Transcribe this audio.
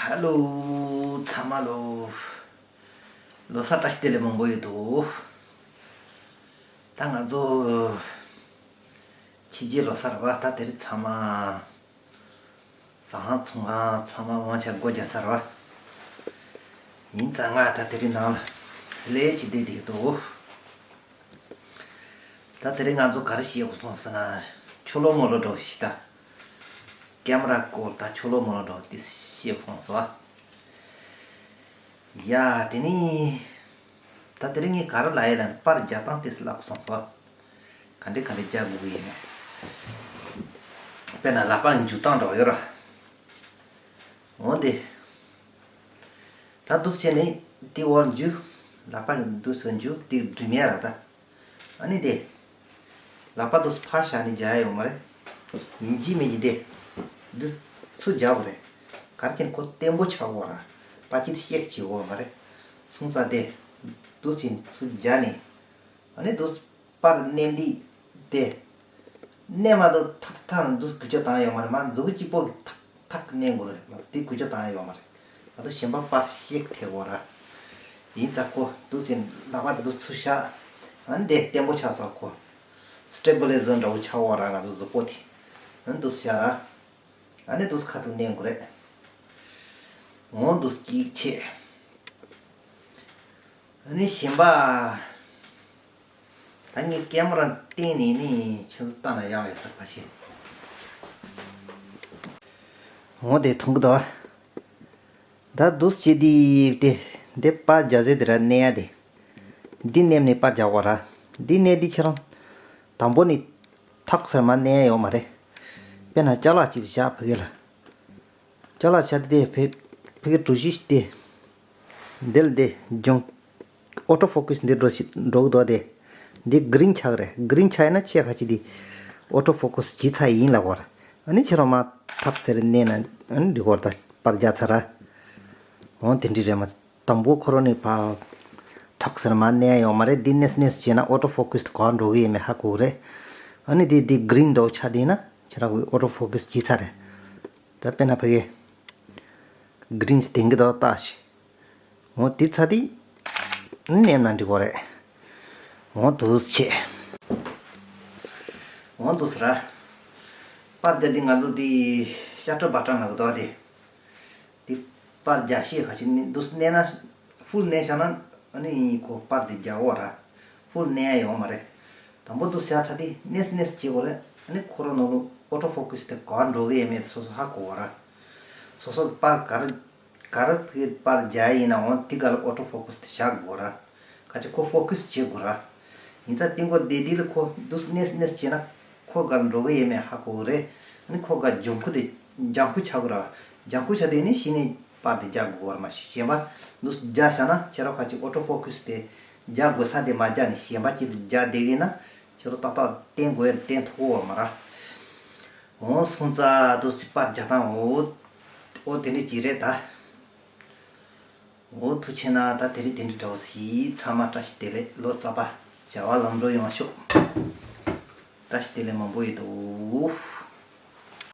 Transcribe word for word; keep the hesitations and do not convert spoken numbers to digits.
ཧ་ལོ། ཚང་མ་ལོ། ལོ་གསར་བཀྲ་ཤིས་བདེ་ལེགས་མང་པོ་ཡོད་དོ། ད་ང་ཚོ་ཕྱི་རྒྱལ་ལོ་གསར་བ། ད་དེ་རིང་ཚང་མ་ཟ་ཁང་ཚོང་ཁང་ཚང་མ་དབང་ཆ་སྒོ་རྒྱག་ཚར་བ་ཡིན་ཙང་། ང་ད་དེ་རིང་ནང་ལ་ལས་ཅི་བསྡད་བསྡད་ཡོད་དོ། ད་དེ་རིང་ང་ཚོ་ག་རེ་བཤད་དགོས་སོང་ཟེར་ན། ཆོ་ལོ་མོ་ལོ་འདྲ་བོ་ཞིག་ད། ཀེམ་ར་སྐོར་ད་ཆོ་ལོ་མོ་ལོ་འདྲ་བོ་དེ་བཤད་དགོས་སོང་ཟེར་བ། ཡ། དེ་ནི། ད་དེ་རིང་ངས་ག་རེ་ལབ་ཡ་ལབ་ན། པར་རྒྱག་སྟངས་དེ་ལབ་དགོས་སོང་ཟེར་བ། ག་འདྲས་ག་འདྲས་རྒྱག་དགོས་ཀྱི་ཡིན་ནས། དཔེར་ན་ལག་པ་འཇུ་སྟངས་འདྲ་བོ་ཡོད་ར། འོ་དེ། ད་འདུག་བྱས་ནས་དེ་འོག་འཇུ། ལག་པ་གིས་འདུག་སེ་འཇུ། དེ་སྒྲིམ་ཡ་ར་ད། ཨ་ནི་དེ། ལག་པ་འདུག་སེ་ཕར་བཞག་ནས་རྒྱག་ཡ་ཡོད་མ་རེད། ཡིན་གཅིག་མིན་གཅིག་དེ། འདི་ཚུར་རྒྱག་དགོས་རེད། ག་རེ་བྱས་ནས་ཁོ་བརྟན་པོ་ཆགས་དགོས་ར། པར་ཅིག་ཤེག་བྱེད་དགོས་མ་རེད། སོང་ཙང་དེ། འདུག་སེ་ཚུར་རྒྱག་ནས། ཨ་ནི་འདུག་སེ་པར་མནན་དུས་དེ། མནན་མ་གཏོགས་ཐག་ཐག་འདུག་སེ་འགུལ་སྐྱོད་བཏང་ཡ་ཡོད་མ་རེད། མར་མཛུབ་གུ་གཅིག་པོ་གིས་ཐག་ཐག་མནན་དགོས་རེད། མ་གཏོགས་དེ་འགུལ་སྐྱོད་བཏང་ཡ་ཡོད་མ་རེད། ད་དུང་གཞན་པ་པར་ཤེག་ཐེབས་དགོས་ར། ཡིན་ཙང་ཁོ་འདུག་སེ་ལག་པ་འདུག་སེ་ཚུར་བཞག་ཨ་ནི་དེ་བརྟན་པོ་ཆགས་སོང་། ཁོ་སི་ཊེ་བི་ལའི་ཛར་འདྲ་བོ་ཆགས་དགོས་ར། ང་ཚོ་གཟུགས་པོ་དེ། ཨ་ནི་འདུག་སེ་བཞག་ར། ཨ་ནི་འདུག་སེ་ཁ་ཐུག་མནན་དགོས་རེད། འོ་འདུག་སེ་གཅིག་བྱས། ཨ་ནི་གཞན་པ། ད་ངས་ཀེམ་ར་བསྟན་ནས་ནི་ཁྱེད་ཚོ་ལྟ་ན་ཡག་ཡོད་ས་ཁ་ཤས། འོ་དེ་མཐོང་གི་འདུག་བ། ད་འདུག་སེ་བྱས་དེ། དེ་པར་རྒྱག་ས་དེ་ར་མནན་ཡ་དེ། འདི་མནན་ནས་པར་རྒྱག་དགོས་ར། འདི་མནན་དུས་ཁྱེད་རང་དང་པོ་ནས་ཐག་ཟེར་མར་མནན་ཡ་ཡོད་མ་རེད། དཔེར་ན་ཅ་ལག་ཅིག་བཞག་ཕ་གི་ལ། ཅ་ལག་བཞག་དེ་ཕ་ཕ་གི་གྲུ་བཞི་དེ། འདི་ལ་དེ་སྦྱོང་། ཨོ་ཊོ་ཕོ་ཀས་འདི་འགྲོ་ཞིག་འགྲོ་གི་འདུག་དེ། འདི་གི་རིན་ཆགས་རེད། གི་རིན་ཆགས་ཡིན་ན་ཆེ་ཁ་ཅིག་དེ་ཨོ་ཊོ་ཕོ་ཀས་བྱས་ཚར་ཡིན་ལབ་དགོས་ར། ཨ་ནི་ཁྱེད་རང་མར་ཐག་ཟེར་མནན་ན་ཨ་ནི་འགྲིག་གི་རེད། ད་པར་རྒྱག་ཚར་ར། འོ་དེ་འདྲ་རེད་མ། དང་པོ་ཁོ་རང་ནས་ཕར་ཐག་ཟེར་མར་མནན་ཡ་ཡོད་མ་རེད། འདི་མནན་མནན་བྱས་ན་ཨོ་ཊོ་ཕོ་ཀས་ག་པར་འགྲོ་གི་ཡིན་མིན་ཧ་གོ་གི་རེད། ཨ་ནི་འདི་འདི་གི་རིན་འདྲ་བོ་ཆགས་དེ་ཡིན་ན་ཁྱེད་རང་གི་ཨོ་ཊོ་ཕོ་ཀས་བྱས་ཚར་རེད། ད་དཔེར་ན་ཕ་གི་གི་རིན་ཞིག་དེང་གི་ད་བཏགས་ཤིག་འོ་དེ་ཚར་དུས་མནན་ན་འགྲིག་གི་རེད། འོ་འདུག་སེ་བྱས། འོ་འདུག་སེ་ར། པར་རྒྱག་དུས་ང་ཚོ་དེ་ཤ་ཊར་བ་ཊན་ལབ་གི་འདུག་དེ། དེ་པར་རྒྱག་ཤེས་ཁ་ཅིག་ནི་འདུག་སེ་མནན་ན། ཧྥུལ་མནན་བཞག་ན་ཨ་ནི་ཁོ་པར་དེ་རྒྱག་འོ་ར། ཧྥུལ་མནན་ཡ་ཡོད་མ་རེད། དང་པོ་འདུག་སེ་བཞག་ཚར་དུས་མནན་སེ་མནན་སེ་བྱེད་དགོས་རེད། ཨ་ནི་ཁོ་རང་ནང་ལོགས་ཨོ་ཊོ་ཕོ་ཀས་དེ་ག་པར་འགྲོ་གི་ཡོད་མེད་དེ་སོ་སོ་ཧ་གོ་བ་ར། སོ་སོ་པར་ག་རེ་ག་རེ་ཕ་གི་པར་རྒྱག་ཡ་ཡིན་ནའང་དེ་ག་ལ་ཨོ་ཊོ་ཕོ་ཀས་དེ་བཞག་དགོས་ར། ག་ཅི་ཁོ་ཕོ་ཀས་བྱེད་དགོས་ར། ཡིན་ཙང་དེ་འགོ་བདེ་བདེ་ལ་ཁོ་འདུག་སེ་མནན་སེ་མནན་སེ་བྱས་ན་ཁོ་ག་ལ་འགྲོ་གི་ཡོད་མེད་ཧ་གོ་གི་རེད། ཨ་ནི་ཁོ་ག་ལ་ལྗང་ཁུ་དེ་ལྗང་ཁུ་ཆགས་དགོས་ར། ལྗང་ཁུ་ཆགས་དེ་ནི་གཞི་ནས་པར་དེ་རྒྱག་དགོས་ར། མ་གཞི་གཞན་པ་འདུག་སེ་རྒྱག་བཞག་ན་ཁྱེད་རང་ཁ་ཅིག་ཨོ་ཊོ་ཕོ་ཀས་དེ་རྒྱག་དགོས་ས་དེ་མ་རྒྱག་ནས་གཞན་པ་ཅིག་ལ་རྒྱག་བསྡད་ཀྱི་ཡིན་ན་ཁྱེད་རང་ཏག་ཏག་བསྟན་དགོས་ཡ་བསྟན་ཐུབ་ཀྱི་ཡོད་མ་ར། འོ་སོང་ཙང་འདུག་སེ་པར་རྒྱག་སྟངས་འོ། འོ་དེ་འདྲ་ཅིག་རེད་ད། འོ་ཐུགས་རྗེ་གནང་། ད་དེ་རིང་དེ་འདྲ་འདྲ་བོ་ཞིག་ཚང་མ་བཀྲ་ཤིས་བདེ་ལེགས། ལོ་གསར་པ་བྱ་བ་ལམ་འགྲོ་ཡོང་ཤོག་བཀྲ་ཤིས་བདེ་ལེགས་མང་པོ་ཡོད་དོ།